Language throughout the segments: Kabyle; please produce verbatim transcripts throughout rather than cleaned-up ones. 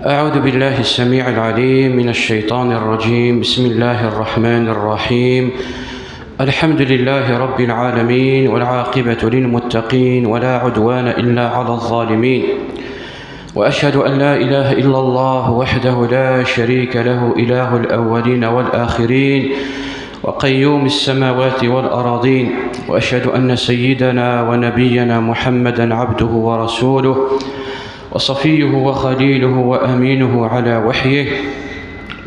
أعوذ بالله السميع العليم من الشيطان الرجيم. بسم الله الرحمن الرحيم. الحمد لله رب العالمين، والعاقبة للمتقين، ولا عدوان إلا على الظالمين. وأشهد أن لا إله إلا الله وحده لا شريك له، إله الأولين والآخرين، وقيوم السماوات والأراضين. وأشهد أن سيدنا ونبينا محمدا عبده ورسوله، وصفيه وخليله وأمينه على وحيه،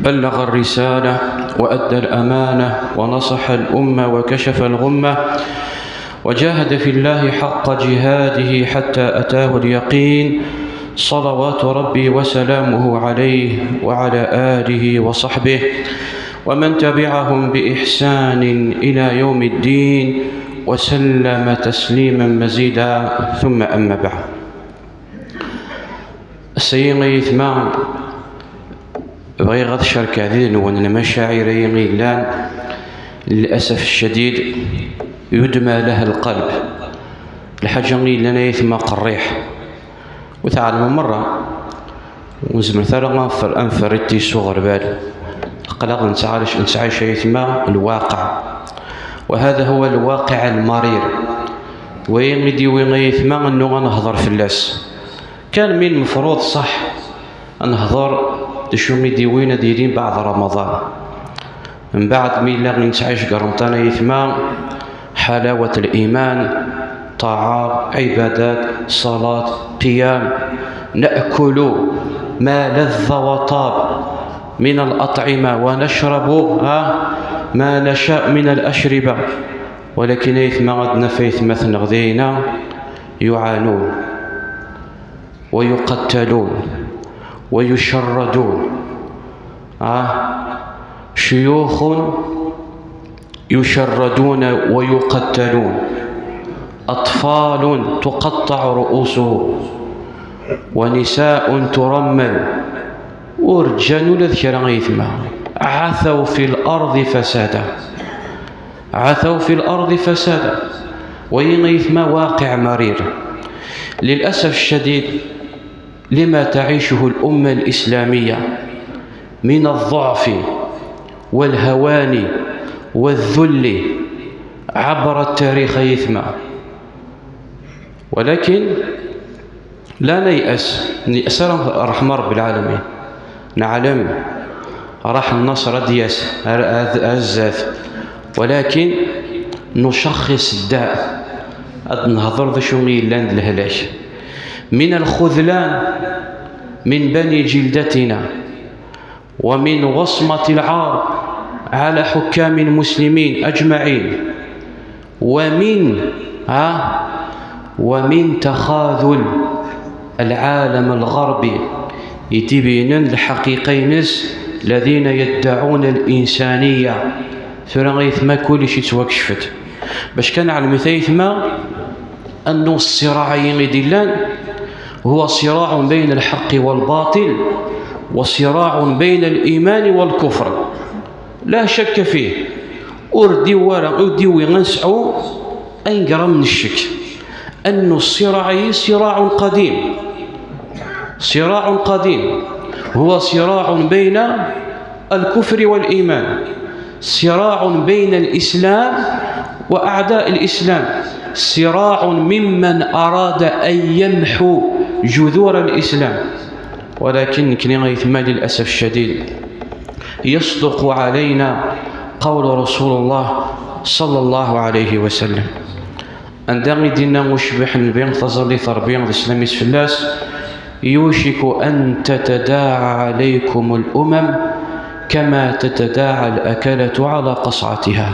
بلغ الرسالة وأدى الأمانة ونصح الأمة وكشف الغمة، وجاهد في الله حق جهاده حتى أتاه اليقين، صلوات ربي وسلامه عليه وعلى آله وصحبه ومن تبعهم بإحسان إلى يوم الدين، وسلم تسليما مزيدا. ثم أما بعد. Ass-agi, ay aytma, bɣiɣ ad cerkeɣ did-nwen lmacacir-agi yellan, للأسف الشديد، يدمى لها القلب. Lḥaǧa i yellan, ay aytma, qerriḥ. U tɛelmem merra, ur nezmir ara ad nfer-, ad nferr i tiss uɣerbal. Aql-aɣ nettɛac-, nettɛic, ay aytma, الواقع. وهذا هو الواقع المرير. Wayi i d-yewwi, ay aytma, annu ad nehḍer fell-as. Kan mi lmefruḍ ṣaḥ ad nehḍer d acu i d-yewwin ad yili mbeɛd Ramaḍan. Mbeɛd mi yella nettɛic deg Remḍan, ay aytma, حلاوة الإيمان، طاعات، عبادات، صلاة، قيام، نأكل ما لذ وطاب من الأطعمة، ونشرب، ها، ما نشاء من الأشربة. ولكن ay aytma, ad naf aytmaten-nneɣ dinna يعانون ويقتلون ويشردون. آه. شيوخ يشردون ويقتلون، أطفال تقطع رؤوسهم، ونساء ترمل. Ur ǧǧan ula d kra, ay aytma. عثوا في الأرض فسادا. عثوا في الأرض فسادا. Wayi, ay aytma, واقع مرير للأسف الشديد لما تعيشه الأمة الإسلامية من الضعف والهوان والذل عبر التاريخ، ay aytma. ولكن لا نيأس، نيأس رحمة رب العالمين. نعلم راح النصر دياس أزات، ولكن نشخص الداء. أد نهضر ذا شو يلان الهلاك من الخذلان من بني جلدتنا، ومن وصمة العار على حكام المسلمين أجمعين، ومن، ها، ومن تخاذل العالم الغربي. يتبينن الحقيقة ينس الذين يدعون الإنسانية. ثورة غيثما كل شيء توكشفت. باش كان على مثيثما أنه الصراع يميدلان هو صراع بين الحق والباطل، وصراع بين الإيمان والكفر. لا شك فيه. أردي ورا، أردي وينسعو أين جرى من الشك أن الصراع صراع قديم، صراع قديم، هو صراع بين الكفر والإيمان، صراع بين الإسلام وأعداء الإسلام، صراع ممن أراد أن يمحو جذور الإسلام. ولكن كني غيثما للأسف الشديد يصدق علينا قول رسول الله صلى الله عليه وسلم. Anda i d-yenna ucbiḥ n Nnbi, taẓallit n Ṛebbi d sslam-is fell-as: يوشك أن تتداعى عليكم الأمم كما تتداعى الأكلة على قصعتها.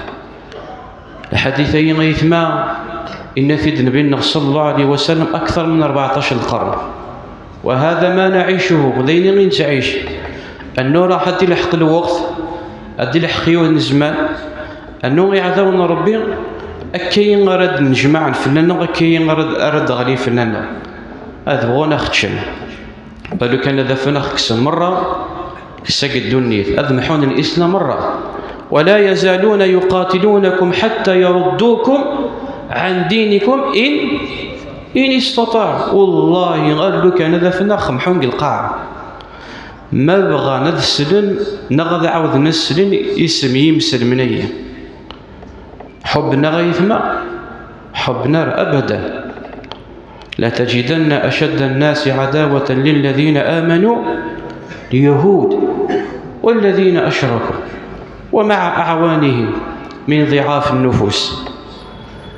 Lḥadit-agi, ay aytma, yenna-t-id Nnbi-nneɣ صلى الله عليه وسلم أكثر من أربعطاش lqern. وهذا ما نعيشه، d ayen i nettɛic. Annu raḥ ad ilḥeq lweqt, ad ilḥeq yiwen n zzman, annu iɛdawen n Ṛebbi, akka-yi ara d-nnejmaɛen fell-aneɣ, akka-yi ara d-, ara d-ɣlin fell-aneɣ. Ad bɣun ad ɣ-ččen. Balu kan ad afen ad ɣ-kksen merra, kkes-agi ddunit, ad mḥun Lislam merra. ولا يزالون يقاتلونكم حتى يردوكم عن دينكم إن، إن استطاعوا. Wallahi, ar lukan ad afen ad ɣ-mḥun deg lqaɛa. Ma bɣan ad slen neɣ ad ɛawden ad slen isem yimselmen-agi. Ḥubben-aɣ ayetma? Ḥubben-aɣ abadan. لتجدن أشد الناس عداوة للذين آمنوا اليهود والذين أشركوا ومع أعوانهم من ضعاف النفوس.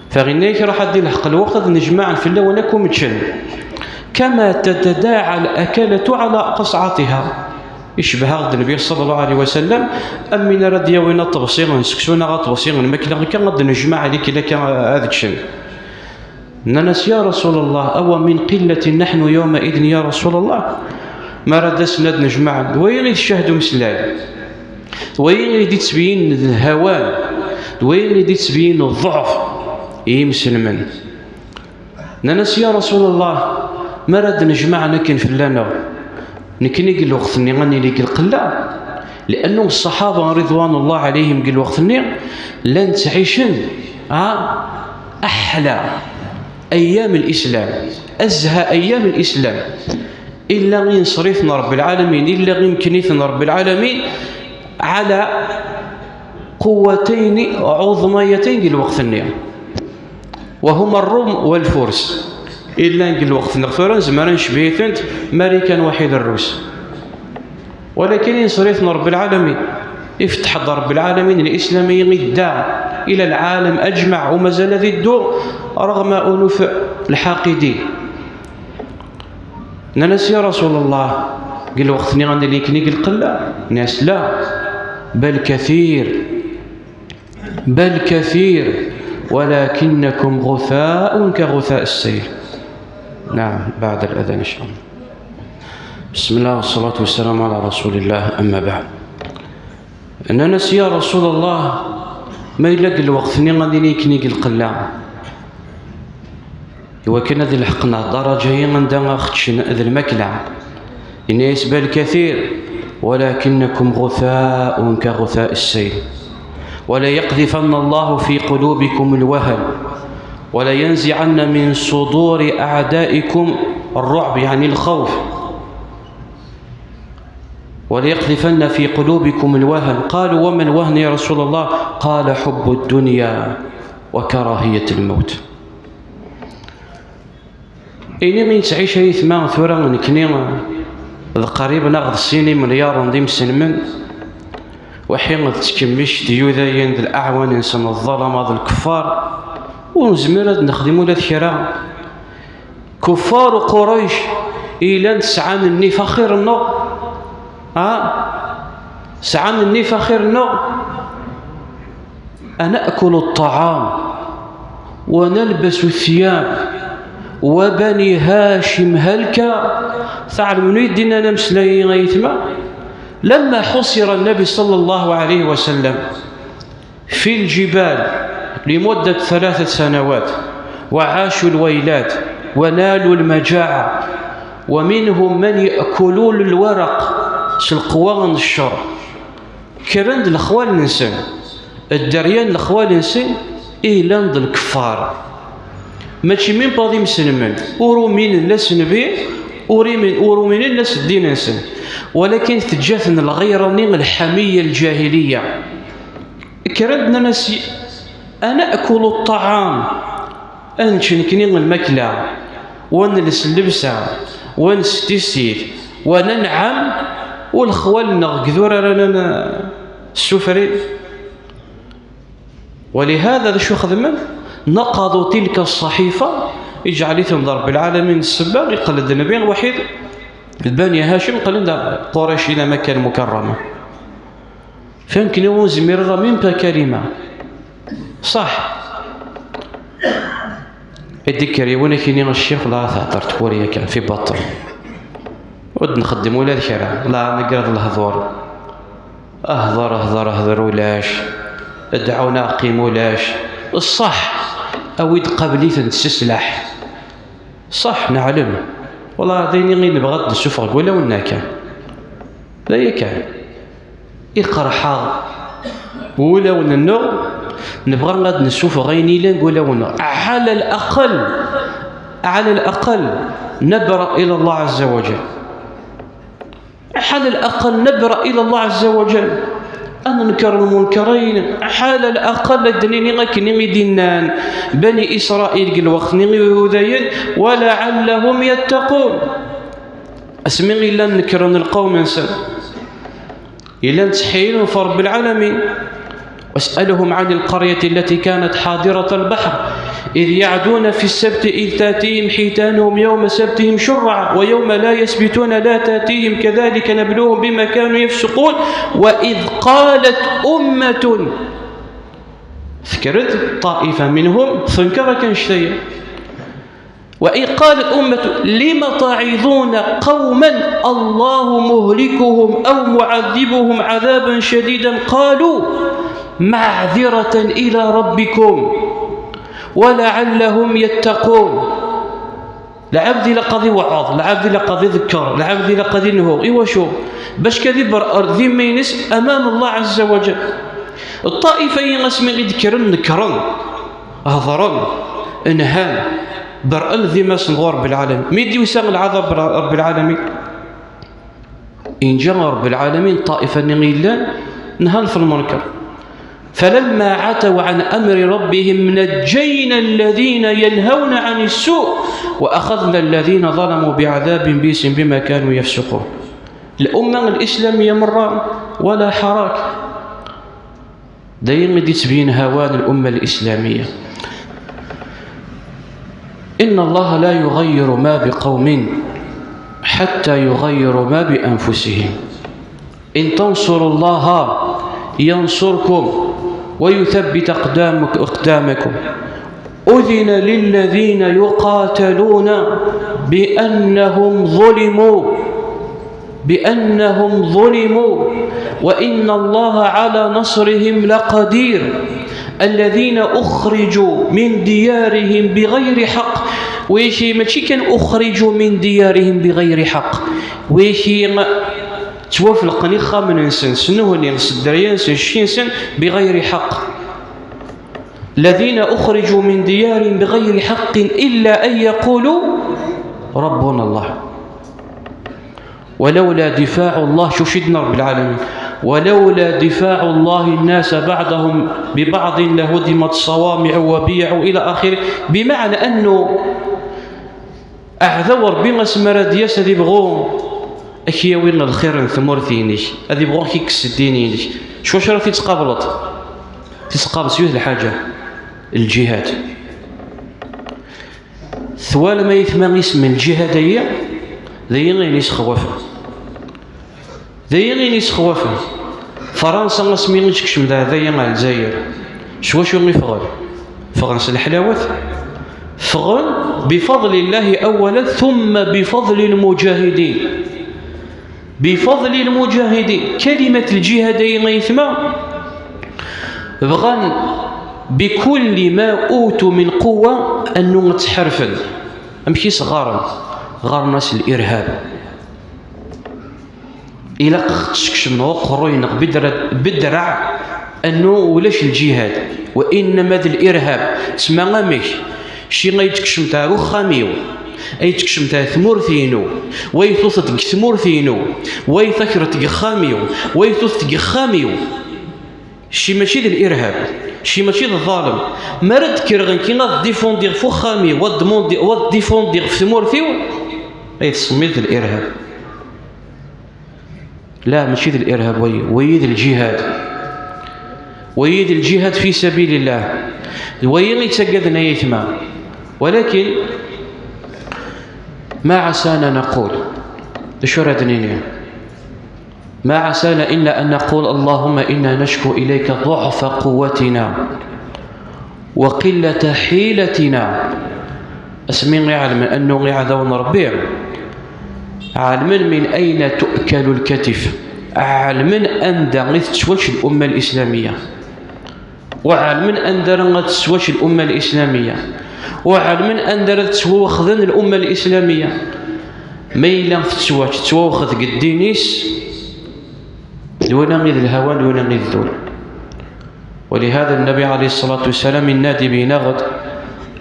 Fa ɣinna-k ruḥ ad ilḥeq lweqt ad nejmaɛen fell-awen akk umeččen. كما تتداعى الأكلة على قصعتها. Icebbeḥ-aɣ-d Nnbi ṣalla Llahu ɛalayhi wa sallam, am win ara d-yawin aṭebsi n seksu neɣ aṭebsi n lmakla, akka ad d-nejmaɛ akken akka ad ččen. Nnan-as: يا رسول الله، أو من قلة نحن يومئذ يا رسول الله؟ Mi ara d-asen ad nejmaɛen, d wayi i d ccahed umeslay, d wayi i d-ittbeyyin d lhawan, d wayi i d-ittbeyyin d ḍḍeɛf i yimselmen. Nnan-as: يا رسول الله، mi ara d-nejmaɛen akken fell-aneɣ, nekkni deg lweqt-nni ad nili deg lqella. Liannu ṣṣaḥaba ridwanullah ɛalayhim deg lweqt-nni llan ttɛicen, ha, أحلى أيام الإسلام، أزهى أيام الإسلام. Illa i ineṣṣer-iten Ṛebbi lɛalamin, illa i imekken-iten Ṛebbi lɛalamin على قوتين عظميتين deg lweqt-nni. وهما الروم والفرس. Illa deg lweqt-nneɣ tura nezmer ad necbeh-itent Marikan waḥid Rrus. Walakin ineṣṣer-iten Ṛebbi lɛalamin. Ifetteḥ-d Ṛebbi lɛalamin الإسلام, idda إلى العالم أجمع, u mazal ad iddu رغم أنوف الحاقدين. Nnan-as: يا رسول الله, deg lweqt-nni ad nili nekkni deg lqella? Nnan-as: لا، بل كثير، بل كثير، ولكنكم غثاء كغثاء السيل. نعم، بعد الأذان إن شاء الله. بسم الله والصلاة والسلام على رسول الله، أما بعد. Nnan-as: يا رسول الله, ma yella deg lweqt-nni ad nili nekkni deg lqella, iwakken ad ilḥeqen ddaraǧa-yi anda aɣ-ččen d lmakla. Yenna-yas: بل كثير، ولكنكم غثاء كغثاء السيل، وليقذفن الله في قلوبكم الوهن، ولينزعن من صدور أعدائكم الرعب، يعني الخوف، وليقذفن في قلوبكم الوهن. قالوا: وما الوهن يا رسول الله؟ قال: حب الدنيا وكراهية الموت. Ini i nettɛic ayetma tura nekkni d qrib neɣ d sin imelyaren d imselmen, waḥi d tkemmict d yudayen d leɛwan-nsen d ḍḍalama d lkeffar, ur nezmir ad nexdim ula d kra. Kuffar Qurayc ilan sɛan nnif axir-nneɣ, ha? Sɛan nnif axir-nneɣ. أنأكل الطعام ونلبس الثياب وبني هاشم هلكا. Tɛelmem i d-innan ameslay-agi, ay ayetma? لما حصر النبي صلى الله عليه وسلم في الجبال لمدة ثلاثة سنوات، وعاشوا الويلات، ونالوا المجاعة، ومنهم من يأكلون الورق s leqwa n ccer. Kkren-d lexwal-nsen, dderyan lexwal-nsen, i llan d lkeffar. Mačči min paḍ imselmen, ur uminen la s nnbi, ur imin-, ur uminen la s ddin-nsen. Walakin teǧǧa-ten lɣira-nni, lḥamiya lǧahiliya. Kkren-d nnan-as: أنأكل الطعام, ad nečč nekkni lmakla, wa nels llebsa, wa nels tissit, wa nanɛam, u lexwal-nneɣ deg idurar ara n-, ssufrin. ولهذا d acu xedmen? نقضوا تلك الصحيفة, iǧɛel-iten d Ṛebbi lɛalamin d ssebba, iqqel-d nnbi waḥid, d Bani Hacim, qqlen d Qurayc ila Makka Lmukarrama. Fkan-ken ur zmireḍ même pas kalima. Ṣaḥ. I d-ikker yiwen ad k-yini: a ccix, la thedder tkuri yakan fi baṭel. Ur d-nxeddem ula d kra, la negreḍ lehdur. Hder, hder, hder ulac. Dɛuna qqim ulac. Ṣaḥ. Awi-d qabel-iten s sslaḥ. Ṣaḥ, neɛlem. Wala d ayen i nebɣa ad d-nessufeɣ deg wulawen-nneɣ kan. D aya kan. Iqerḥ-aɣ wulawen-nneɣ, nebɣa ad d-nessufeɣ ayen yellan deg wulawen-nneɣ. Ɛala laqal, ɛala laqal, nabra ila Llah ɛazza wa jall. Ḥal laqal nebra ila Allah Ɛezza wa Ǧal. Ad nenker lmunkerin, ḥal laqal ad d-nini akken i d-nnan Bani Isṛayil deg lweqt-nni i Ihudayen, wa laɛallahum yattaqun. Asmi i llan nekren lqawm-nsen, i llan ttḥeyyilun ɣef Ṛebbi lɛalamin. واسألهم عن القرية التي كانت حاضرة البحر إذ يعدون في السبت إذ تأتيهم حيتانهم يوم سبتهم شرعا ويوم لا يسبتون لا تأتيهم كذلك نبلوهم بما كانوا يفسقون. وإذ قالت أمة, tekker-d ṭṭa'ifa minhum, tenker akken ccetaya. وإذ قالت أمة لم تعظون قوما الله مهلكهم أو معذبهم عذابا شديدا قالوا معذرة إلى ربكم ولعلهم يتقون. Lɛebd ilaq ad iweɛɛeḍ, lɛebd ilaq ad iḍekker, lɛebd ilaq ad inhu. Iwacu? Bac kan ad iberr ar d iman-is amam Allah Ɛezza wa Ǧal. Ṭṭa'ifa-yi asmi i d-kkren, nekren, hedren, nhan, berren d iman-nsen ɣur Ṛebbi lɛalamin. Mi d-yusa lɛaḍab n Ṛebbi lɛalamin, inǧa Ṛebbi lɛalamin ṭṭa'ifa-nni i yellan nhan f lmunker. فلما عتوا عن أمر ربهم نجينا الذين ينهون عن السوء وأخذنا الذين ظلموا بعذاب بئس بما كانوا يفسقون. Lumma lislamiyya merra, wala ḥarak. D ayen i d-yettbeyyin hawan lumma lislamiyya. إن الله لا يغير ما بقوم حتى يغيروا ما بأنفسهم. إن تنصروا الله ينصركم ويثبت أقدامك-، أقدامكم. أذن للذين يقاتلون بأنهم ظلموا، بأنهم ظلموا، وإن الله على نصرهم لقدير. الذين أخرجوا من ديارهم بغير حق. Wigi mačči kan أخرجوا من ديارهم بغير حق. Wigi ttwaflaqen ixxamen-nsen, s nnuhni, s dderya-nsen, s cci-nsen, بغير حق. الذين أخرجوا من ديارهم بغير حق إلا أن يقولوا ربنا الله. ولولا دفاع الله، شوف سيدنا رب العالمين، ولولا دفاع الله الناس بعضهم ببعض لهدمت صوامع وبيع إلى آخره. بمعنى أنه aɛdaw Ṛebbi asmi ara d-yas ad ibɣu ad k-yawi lxir n tmurt-inek, ad ibɣu ad k-ikkes ddin-inek, s wacu ara t-id-tqableḍ? Id-tqableḍ s yiwet lḥaǧa, lǧihad. Twalam ayetma isem n lǧihad-ayi? D ayen i yesxwafen. D ayen i yesxwafen. Fransa asmi i tekcem d aɛdayi ar Lezzayer, s wacu i ffɣen? Ffɣen s leḥlawat. Ffɣen بفضل الله أولا ثم بفضل المجاهدين. بفضل المجاهدين. كلمة الجهاد أي ما يسمى؟ بغن بكل ما أوتوا من قوة أنه تحرفن. أمشي صغارا، غارناس الإرهاب. Ilaq ad ɣ-tessekcem uqerruy-nneɣ bedra-, bedreɛ, annu ulac lǧihad, wa innama d lirhab. Tesma amek? Ci ay d-tkecmemt ar uxxam-iw, ay d-tkecmemt ar tmurt-inu, way tuteḍ deg tmurt-inu, way takreḍ deg uxxam-iw, way tuteḍ deg uxxam-iw. Ci mačči d lirhab, ci mačči d ḍalem. Mi ara d-kkreɣ nekki ad difundiɣ ɣef uxxam-iw, ad dmundi-, ad difundiɣ ɣef tmurt-iw, ay tsemmiḍ d lirhab. La, mačči d lirhab wayi, wayi d lǧihad. Wayi d lǧihad fi sabilillah. D wayi i ttaggaden ay aytma. Walakin, ma ɛasana naqul, d acu ara d-nini? ما عسانا إلا أن نقول: اللهم إنا نشكو إليك ضعف قوتنا وقلة حيلتنا. Asmi i ɛelmen annu iɛdawen n Ṛebbi, ɛelmen من أين تؤكل الكتف, ɛelmen anda i tettwač الأمة الإسلامية. Ur ɛelmen anda ara ad tettwač الأمة الإسلامية. Ur ɛelmen anda ara tettwawexden الأمة الإسلامية. Ma yella tettwač, tettwawexed deg ddin-is, d wina i d lhawa, d wina i d ddul. ولهذا النبي عليه الصلاة والسلام yenna-d, ibeyyen-aɣ-d,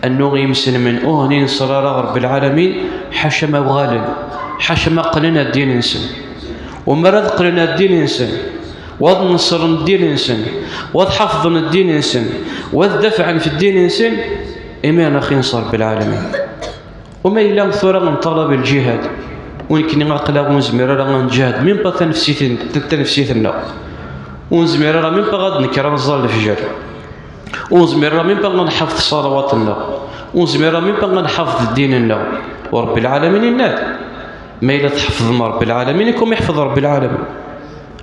annu imselmen ur ɣnin ṣṣrara ɣer Ṛebbi lɛalamin, ḥaca ma uɣalen, ḥaca ma qqlen ar ddin-nsen. U mi ara d-qqlen ar ddin-nsen, u ad neṣren ddin-nsen, u ad ḥafḍen ddin-nsen, u ad dafɛen f ddin-nsen, imiren ad ɣ-inṣer Rebbi lɛalamin. U ma yella tura nṭalab lǧihad, u nekkni aql-aɣ ur nezmir ara ad nǧahad, même pas tanefsit-, tanefsit-nneɣ. Ur nezmir ara même pas ad d-nekker ad nẓall lefjer. Ur nezmir ara même pas ad nḥafeḍ ṣṣalawat-nneɣ. Ur nezmir ara même pas ad nḥafeḍ ddin-nneɣ. U Rebbi lɛalamin yenna-d, ma yella tḥefḍem Rebbi lɛalamin, ad kem-iḥfeḍ Rebbi lɛalamin.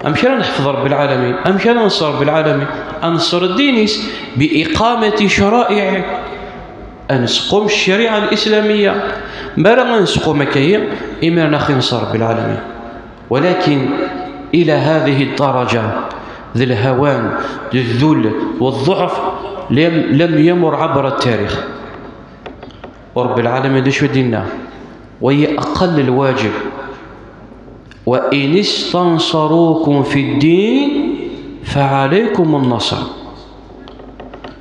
Amek ara neḥfeḍ Rebbi lɛalamin? Amek ara nṣer Rebbi lɛalamin? Ad nṣer ddin-is bi iqamati cara'i'i. Ad nesqum ccariɛa l-islamiyya. Mi ara ad nesqum akka-yi, imiren ad ɣ-inṣer Rebbi lɛalamin. ولكن إلى هذه الدرجة, d lhawan, d ddul, d ḍḍuɛf, لم, لم يمر عبر التاريخ. U Rebbi lɛalamin d acu i d-yenna? وهي أقل الواجب. وإن استنصروكم في الدين فعليكم النصر.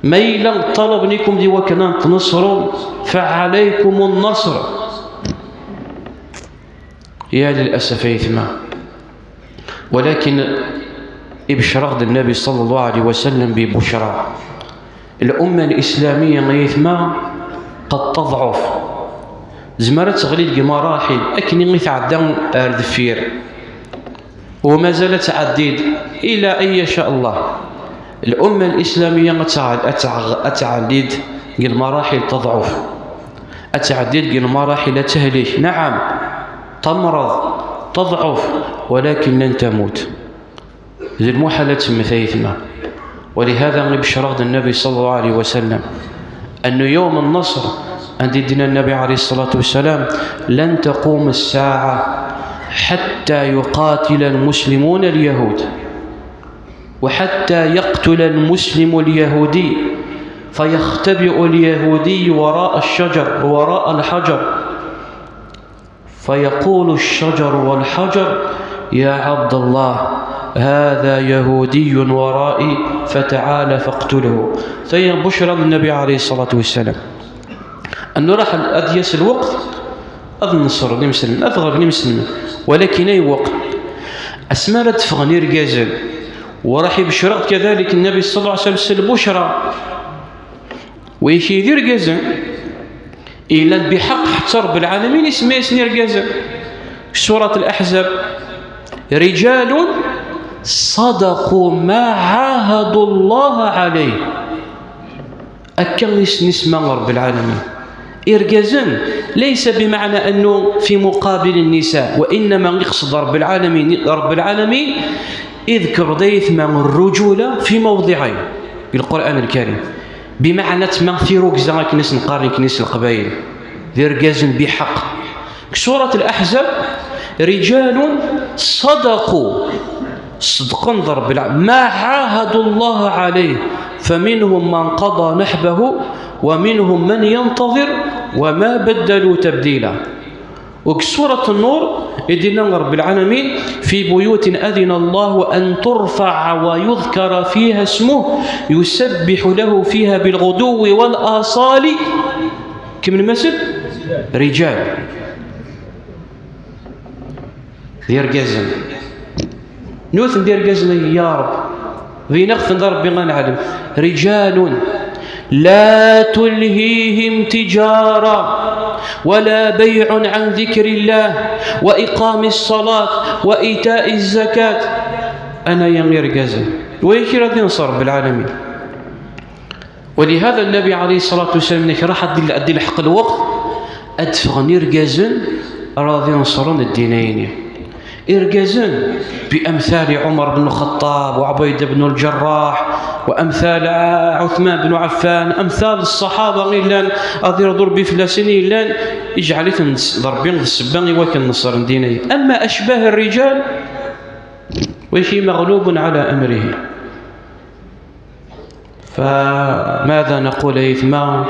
Ma yella ṭṭalab-nnikum d iwakken ad tneṣrem, فعليكم النصر. Ya lil'asaf ay aytma. Walakin ibeccer-aɣ-d Nnabi ṣalla Llahu ɛalayhi wa sallam bi bucra. L'umma l-islamiyya ay aytma qad taḍɛuf. Tezmer ad teɣli deg maraḥil akken i tɛedda ar deffir. U mazal ad tɛeddi-d ila an yasha Allah. L'umma l-islamiyya ad tɛed-, ad tɛeɣ-, ad tɛeddi-d deg lmaraḥil taḍɛuf. Ad tɛeddi deg lmaraḥil ad tehlik. Naɛam, tamreḍ, taḍɛuf, walakin lan tamut. D lmuḥal ad temmet ay aytma. ولهذا ibeccer-aɣ-d Nnabi ṣalla Llahu ɛalayhi wa sallam أنه يوم النصر, anda i d-yenna Nnabi ɛalayhi ṣṣalatu wa ssalam, لن تقوم الساعة حتى يقاتل المسلمون اليهود، وحتى يقتل المسلم اليهودي، فيختبئ اليهودي وراء الشجر، وراء الحجر، فيقول الشجر والحجر: يا عبد الله، هذا يهودي ورائي، فتعال فاقتله. Tayi bucra n Nnabi ɛalayhi ṣṣalatu wa ssalam. Annu raḥ ad yas lweqt, ad nṣer imeslen, ad ɣelben imeslen. Walakin ay weqt, asmi ara d-ffɣen irgazen, u raḥ ibeccer-aɣ-d kadalik Nnabi ṣalla Llahu ɛalayhi wa sallam s lbucra. Wigi d irgazen, yellan biḥeqq ḥetta Rebbi lɛalamin isemma-yasen irgazen. Surat Al-Ahzab: رجال صدقوا ما عاهدوا الله عليه. Akka i sen-isemma Rebbi lɛalamin. Irgazen, ليس بمعنى أنه في مقابل النساء، وإنما يقصد رب العالمين، رب العالمين يذكر ذات ما الرجولة في موضعين بالقرآن الكريم. Bimeɛna tma tirugza akken i s-neqqar nekkni s Leqbayel, d irgazen biḥeqq. Deg surat Al-Ahzab: رجال صدقوا, ṣeddqen d Rebbi lɛa-, ما عاهدوا الله عليه، فمنهم من قضى نحبه ومنهم من ينتظر وما بدلوا تبديلا. Deg surat Nnur i d-yenna Rebbi lɛalamin: في بيوت أذن الله أن ترفع ويذكر فيها اسمه يسبح له فيها بالغدو والآصال. Kemmlem-asen: رجال. D irgazen. Nutni d irgazen-agi, ya Reb. Din aɣ-ten d Rebbi ad neɛlem. رجال لا تلهيهم تجارة ولا بيع عن ذكر الله وإقام الصلاة وإيتاء الزكاة. Anaya irgazen. Wa i kra ad inṣer Rebbi lɛalamin. ولهذا النبي عليه الصلاة والسلام nekk raḥ ad d-, ad d-ilḥeq lweqt ad d-ffɣen irgazen ara ad inṣren ddin-ayini. Irgazen بأمثال عمر بن الخطاب وعبيدة بن الجراح وأمثال عثمان بن عفان، أمثال الصحابة i yellan, ad irḍu Rebbi fell-asen, i yellan, iǧɛel-iten d s-, d Rebbi d ssebba i wakken neṣren ddin-ayi. أما أشباه الرجال وشي مغلوب على أمره. فماذا نقول أيتما؟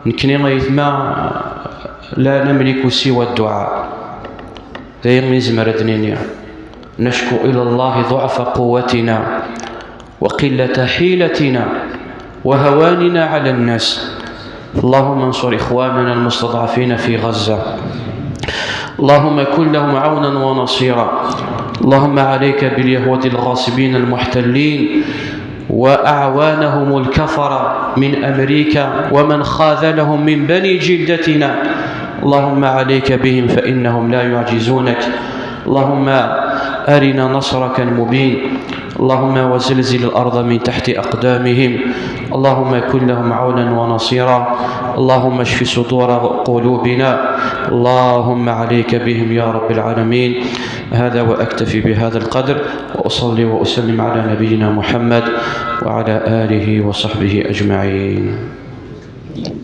Nekkni أيتما لا نملك سوى الدعاء. D ayen i nezmer ad d-nini. نشكو إلى الله ضعف قوتنا وقلة حيلتنا وهواننا على الناس. اللهم انصر إخواننا المستضعفين في غزة. اللهم كن لهم عونا ونصيرا. اللهم عليك باليهود الغاصبين المحتلين وأعوانهم الكفرة من أمريكا ومن خاذلهم من بني جلدتنا. اللهم عليك بهم فإنهم لا يعجزونك. اللهم أرنا نصرك المبين. اللهم وزلزل الأرض من تحت أقدامهم. اللهم كن لهم عونا ونصيرا. اللهم اشف صدور قلوبنا. اللهم عليك بهم يا رب العالمين. هذا وأكتفي بهذا القدر، وأصلي وأسلم على نبينا محمد وعلى آله وصحبه أجمعين.